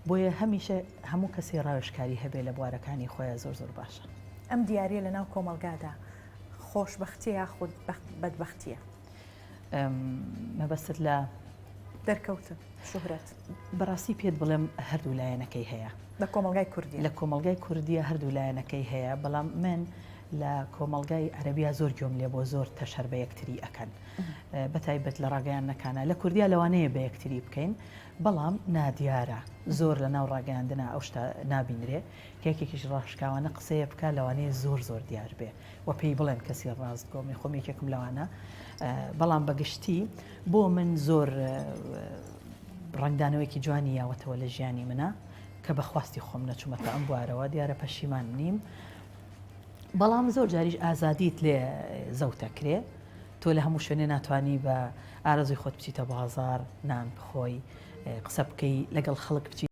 بۆیە هەمیشە هەموو کەسێ ڕاوێژکاری هەبێ لە بوارەکانی خۆیا زۆر زۆر باشە. ئەم دیاریە لە ناو کۆمەڵگادا خۆشبەختیە یاخود بەدبەختیە؟ مەبەستت لە. دەرکەوتن، شوهرەت. بەڕاستی پێت بڵێم هەردوو لایەنەکەی هەیە. لە کۆمەڵگای کوردیە. لە کۆمەڵگای کوردیە هەردوو لایەنەکەی هەیە، بەڵام من لە کۆمەڵگای عەرەبیا زۆر گوێم لێ بۆ زۆر تەشەر بە یەکتری ئەکەن بەتایبەت لە ڕاگەیاندنەکانە لە کوردیا لەوانەیە بە یەکتری بکەین بەڵام نادیارە زۆر لە ناو ڕاگەیاندنا ئەو شتە نابینرێ کە یەکێکیش ڕاشکاوانە قسەیە بکا لەوانەیە زۆر زۆر دیار بێ و پێی بڵێن کەسی ڕاستگۆ من خۆم یەکێکم لەوانە بەڵام بەگشتی بۆ من زۆر ڕەنگدانەوەیەکی جوانی یاوەتەوە لە ژیانی منە کە بە خواستی خۆم نەچوومەتە ئەم بوارەوە دیارە پەشیمان نیم بەڵام زۆر جاریش ئازادیت لێ زەوتەکرێ تۆ لە هەموو شوێنێ ناتوانی بە ئارەزووی خۆت بچیتە بازاڕ نان بخۆی قسە بکەی لەگەڵ خەڵک بچی.